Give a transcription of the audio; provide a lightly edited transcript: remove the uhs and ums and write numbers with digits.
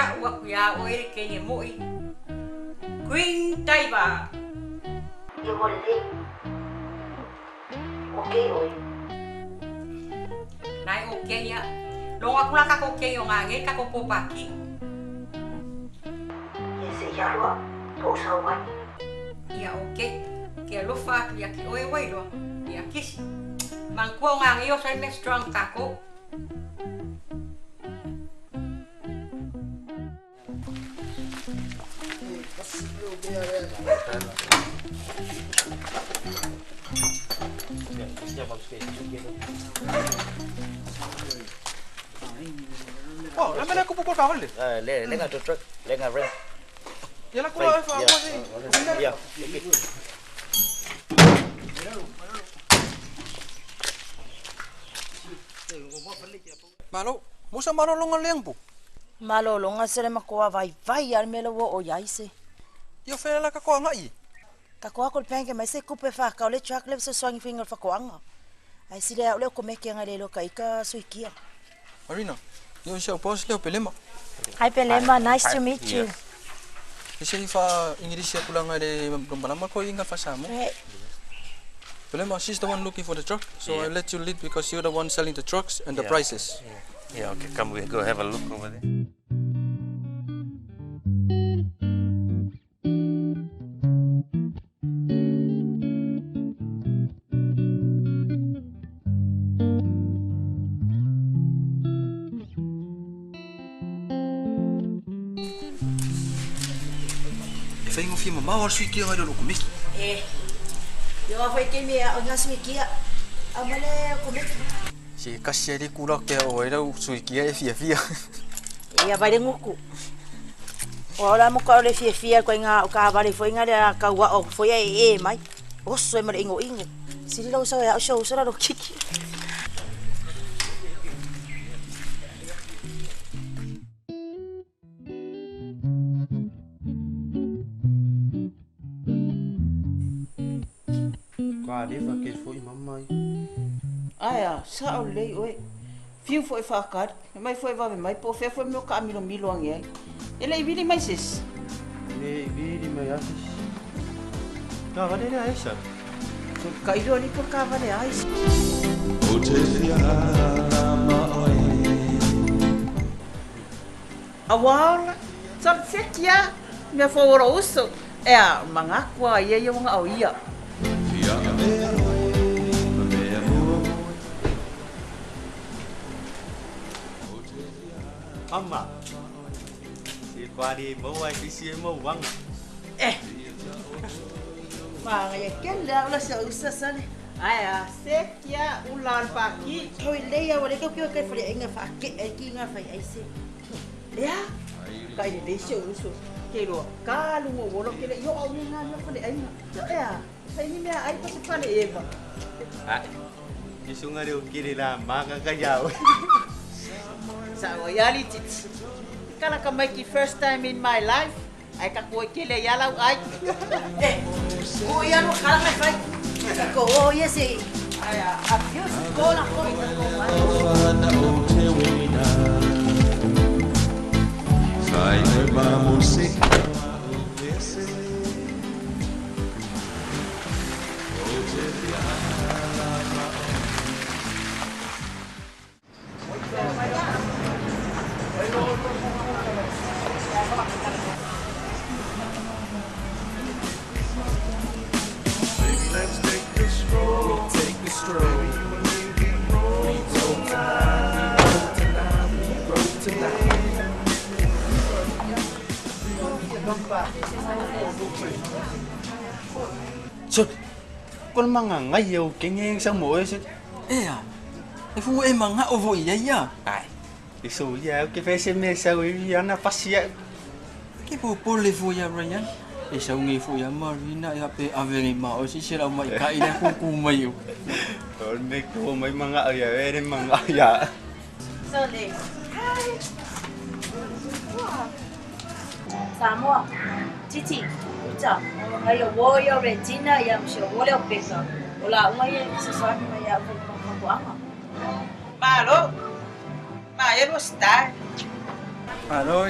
Tau aku ia oe le kene moi. Green Diver. Ia ua lelei. Okei oe. Nai o keia. Logo aku la kako kei o ngā ngei kako pōpaki. Ia se i alu au, po o sau ai. Ia okei. Ke alofa atu ia ki oe wailoa. Ia kisi. Mangkua o ngā ngei o sai me strong kako. Oh, la mele kupu kota hole. Le lenga to truck, lenga rent. Ya la kula e fa mo si. Ya. Malo, musa malo longa leng pu. Malo longa sele makoa vai vai al mele wo o yai se. Yo fela la ka ko ngai. Ka ko ko penke mai se kupe fa ka le truck le se swangi finger fa ko anga. Ai sile le ko meke anga le lo ka ika suikia. Marina, yo se pos le pelema. Hi Pelema, nice to meet you. Ese fa English ya kulanga le lombalama ko inga fa samo. Pelema, she's the one looking for the truck, so I let you lead because you're the one selling the trucks and the prices. Yeah, okay, come we go have a look over there. E whaingo whima mawa sui kia ngai lolo komiki. E, yo a whai ke mea o ngā sui kia, a male komiki. Se kasi ai kura kia o era sui kia e fia fia. E a vai nguku. O ora mo ka le fia fia ko ngā o ka vale foi ngā le ka ua o foi e e mai. O so e mare ingo ingo. Siri lau sa ya o so la ro kiki. Ka ke foi mamai. Aia, sa o lei oe. Fiu foi whakari, mai foi wawe mai, po whea foi meo ka amilo milo ange ai. E lei vili mai sis? Le vili mai asis. Ka vale le aisa. Ka ilo ali por ka vale aisa. O te fia ma oe. A waola, sa sekia, mea fo ora uso. Ea, mangakua ia ia wanga au ia. Amma, si kwari mo ai si mo wang. Eh. Ma ya kella ola sa usa sale. Aia, sekia ula paki. Hoi leia wale ko ke ke fare inga fa ke e ki nga fai ai se. Lea. Ka ile le se uso. Ke ro ka lungo wolo ke le yo au ni nga fale ai nga. Ea, sai ni mea ai pa se fale eva. Ai. Ni sunga le kiri la maka ka yao. Sa o yali titi. Kala ka mai ki first time in my life. Ai ka koe kele ia lau ai. Eh, ko ia no kala mai fai. Ka ko o ia se. Ai a abuse ko la ko ko mai. Sai ma musik. So, kon manga ngai yo kengeng sang mo e se. Ea, e fu e manga o vo ia ia. Ai. Iso ia ke fese me sa o ia na pasia. Ke po po le fu ia Ryan. E sa ngi fu ia Marina ia pe avere ma o si se la mai ka ina ku ku mai yo. O me ko mai manga ia e manga ia. So le. Hi. Samoa. Titi. Uta. Ngai o wo ia Regina ia mo se wo le o pesa. O la unga ia se sa mai ia ko ko anga. Malo. Ma e lo sta. Malo.